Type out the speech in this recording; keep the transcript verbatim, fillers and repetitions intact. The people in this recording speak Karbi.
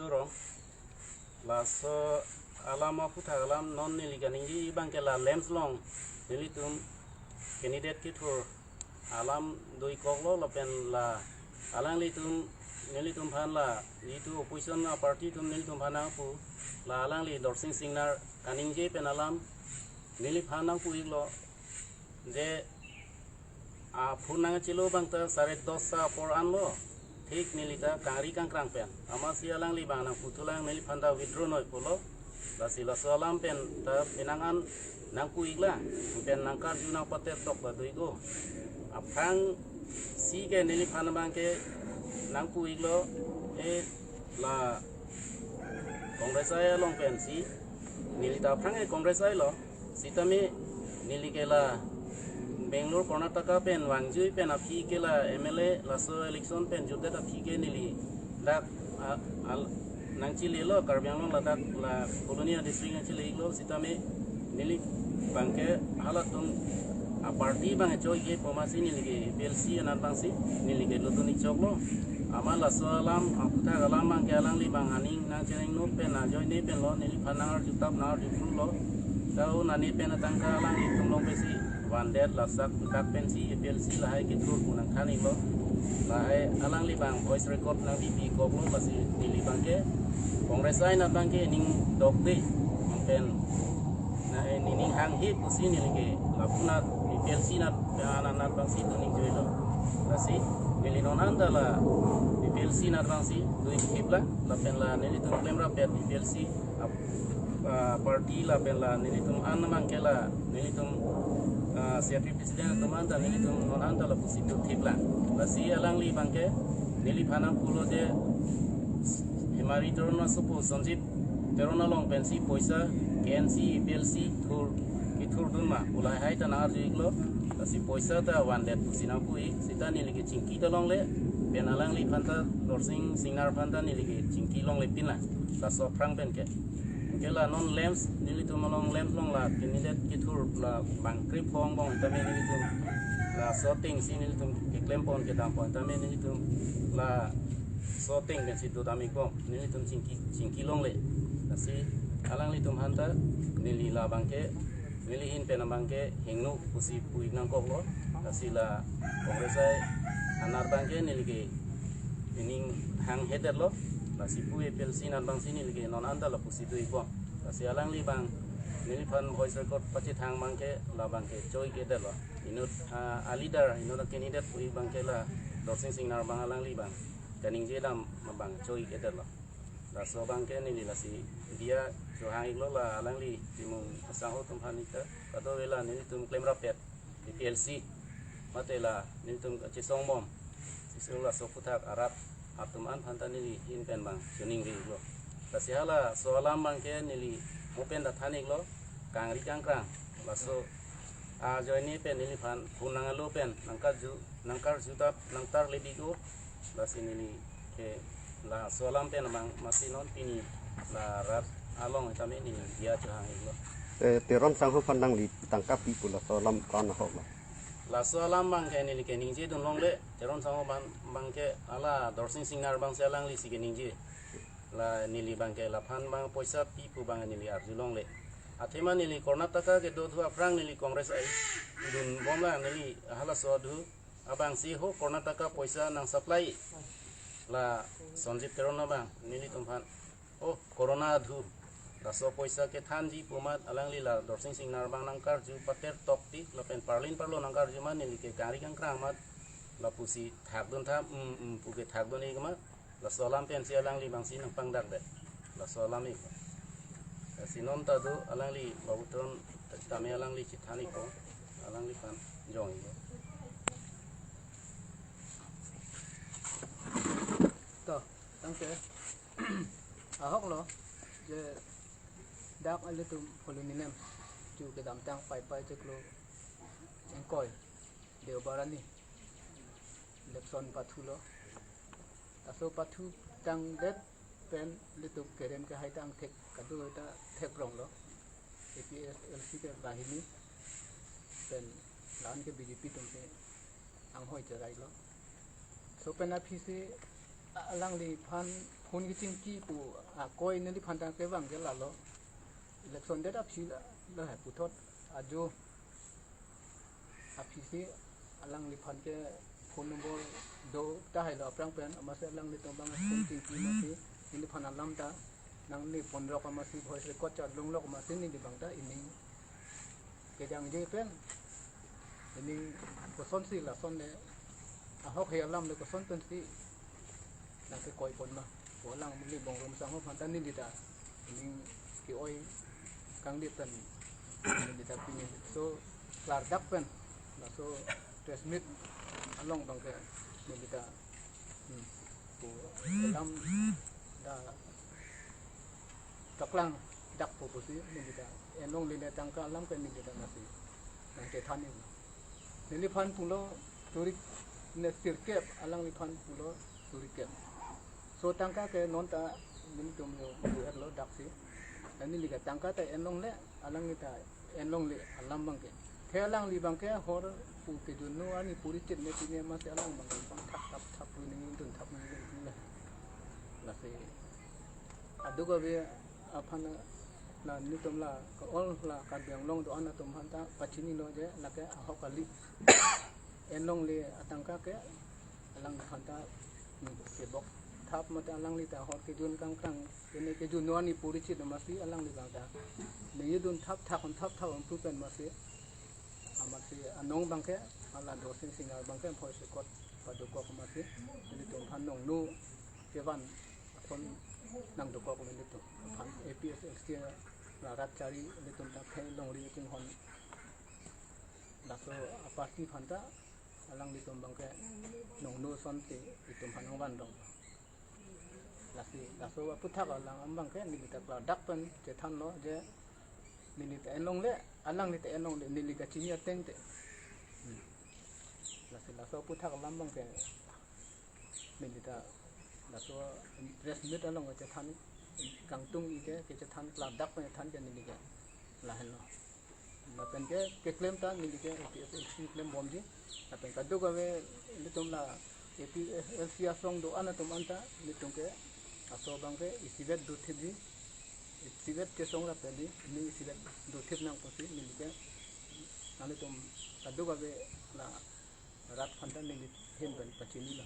Rong. Laso alam aphuthak alam non neli kaningje abang ke la LAMPS along nelitum candidate kethur alam doikoklo lapen la alanglitum nelitum aphan la itum opposition a party atum nelitum aphan nangpu la alangli Dorsing Singnar kaningje pen alam neliphan nangpu-iklo je aphun nangchelo abang ta sare dos apor anlo. Thik neli ta kangri kangkrang pen. Amatsi alangli abang nangputhulang neliphan ta withdraw noi pulo. Lasi laso alam pen ta penang an nangpu-iklang. Pen nangkarju nangpatertok ta do-ik-o. Aphrangsi ke neliphan abang ke nangpu-iklo. E la Congress ai along pensi. Neli ta aphrang ke Congress ailo. Sitame neli ke la Bangalore Karnataka pen vangjui pen aphi ke la M L A laso election pen jutdet aphi ke neli dak a- al- nangchilelo Karbi Anglong ladak la Kolonia district nangchilelo sitame neli abang ke halatum a party abang choi ke pu amatsi neli ke A P L C anat abangsi neli ke lutun-ik choklo. Amat laso alam aphuthak alam abang ke alangli abang aning nangcheningno pen ajoine penlo neliphan nangarjutap nangarjuthulo. Tau nani pen atangka alanglitum along pensi vandet laso aputhak pensi A P L C lahai kethur pu nangthan-iklo. Lahai alangli abang voice record nangpipi-iklo lasi neli abang ke Congress ai anat abang ke ning dokde pen na eh, nening hanghe pusi neli ke lapu anat A P L C anat anat abangsi do ningjeilo. Lasi neli non anta la A P L C anat abangsi do-ik thip lang lapen la nelitum klemrappet A P L C ap- ah, party lapen la nelitum an abang ke la nelitum ah, C R P president atum anta nelitum non anta lapusi do thip lang. Lasi alangli abang ke neliphan nangpulo je Hemari Teron asopo Sanjib Teron along pensi poisa K N C, A P L C thur kethurdun ma pu lahai ta nangarju-iklo. Lasi poisa ta vandet pusi nangpu-ik sita neli ke chingki ta longle pen alangliphan ta Dorsing Singnar aphan ta neli ke chingki longle pinlang. Laso aphrang pen ke. Anke la non LAMPS nelitum along LAMPS along la candidate kethur la bang krip hong bong tame nelitum laso atengsi nelitum keklempon kedampon tame nelitum laso ateng pensi dodam-ikbom nelitum chingki chingki longle. Lasi alanglitum aphan ta neli la abang ke neli ahin pen abang ke hingno pusi pu-ik nangkoklo. Lasi la Congress ai anat abang ke neli ke nening hanghedetlo. Lasi pu A P L C anat abangsi neli ke non anta lapusi do-ikbom. Lasi alangli abang neliphan voice record pachethang abang ke la abang ke choi-ik-edetlo. Inut ah, a leader inut a candidate pu-ik abang ke la Dorsing Singnar abang alangli abang kaningje dam abang choi-ik-edetlo. Laso abang ke neli lasi diya chohang-iklo la alangli Timung asangho atum aphan ita kadokave la nelitum klemrappet A P L C mate la nelitum kachesongbom. Sisi laso aputhak arat atum an aphan ta neli ahin pen abang choningri-iklo. Lasi halaso alam abang ke neli mo pen ta than-iklo kangri kangkrang. Laso ajoine pen neliphan phun nangalo pen nangkarju nangkarjutap nangtarlip-ik-o. Lasi neli ke laso alam pen abang amatsi non pini la rat along tame neli diya chohang-iklo. Eh, Teron sangho aphan nangli tangka pi pu laso alam ko-an ahoklo? Laso alam abang ke neli ke ningjedun longle. Teron sangho abang abang ke hala Dorsing Singnar abangsi alanglisi keningje. La neli abang ke laphan abang poisa pi pu abang neli arjulongle. Athema neli Karnataka kedo thu aphrang neli Congress ai dunbom la neli halaso adhu abangsi ho Karnataka poisa nang supply la Sanjib Teron abang nelitum aphan. Oh, Corona adhu. Laso poisa kethanji pu amat alangli la Dorsing Singnar abang nangkarju patertok ti lapen parlin parlo nangkarju amat neli ke kangri kangkrang amat lapusi thakdun tha, mm, mm, pu ke thakdun-ik amat. Laso alam pensi alangli abangsi nangpangdakdet. Laso alam-ik. Lasi non ta do alangli Babu Teron tame alangli chethan-ikpo. Alangliphan jong-ikpo. To, tangte. Ahoklo, je dak ilitum Colony LAMPS chu kedamtang Paipai chiklo ingkoi Deobar arni election pathulo. Laso pathutangdet pen ilitum kerem kehai ta angthek kado ta thekronglo. A P H L C ke banghini pen la-an ke B J P atum ke anghoi cherailo. So pen aphisi alangliphan Phone kechingki pu akoi neliphan ta kevang ke lalo. Election date aphi la, lahai puthot ajo aphi si alangliphan ke phone number do tahai lo aphrang pen, amatsi alanglitum abang phone chingki amatsi neliphan alam ta nangne ponrok amatsi voice record chalonglok amatsi neli abang ta ining kejangje pen, ining kosonsi lason le, ahok he alam le koson pensi nangkekoi pon ma. Pu alang muli Bongrumsang ho aphan ta neli ta ining ke-oi kangdit pen neli ta pini. So klardak pen, laso press meet along abang ke neli ta, hmm, pu alam ta kaklangdakpo pusi neli ta enlongle ne tangka alam ke neli ta amatsi nangchethan-ik. Neliphan pulo suri, ne sirkep, alangliphan pulo suri kep. So tangka ke non ta nelitum yo duet lo daksi. Neli ke tangka ta enlongle, alangli ta enlongle alam abang ke. Ke alangli abang ke hor pu kejun no ani puri chit ne pine amatsi alang abang ke pangthak thap thap pu ningdun thap ningdun le. Lasi aduk ave aphan la nelitum la ke-ol la Karbi Anglong do-an atum aphan ta pachinilo je lake ahok kali. Enlongle atangka ke alangliphan ta, hmm, kebok thap mate alangli ta hor kejun kangkang, kene kejun no ani puri chit amatsi alangli abang ta ningdun thap thak on thap thap on pu pen amatsi, amatsi anong abang ke hala Dorsing Singnar abang ke voice record padokok amatsi nelitum aphan nongno kevan aphon nangdokok nelitum aphan A P H L C la rat chari nelitum ta khei longri chinghon. Laso a-party aphan ta alanglitum abang ke nongno asonsi itum aphan nangvan dong. Lasi laso aputhak alam abang ke neli ta klardak pen chethanlo je neli ta enlongle, alangli ta enlongle, neli kachini ateng te. Hmm. Lasi laso aputhak alam abang ke neli ta laso press meet along kachethan, kangtung-ik ke, kachethan klardak pen chethan ke neli ke lahenlo. Lapen ke keklem ta neli ke A P H L C klem bomji. Lapen kadokave nelitum la A P H L C asong do-an atum anta nelitum ke laso abang ke isivet dothipji. Isivet kesong lapen di, ining isivet dothip nang pusi neli ke nanglitum kadokave la rat aphan ta neli ahin pen pachinilo.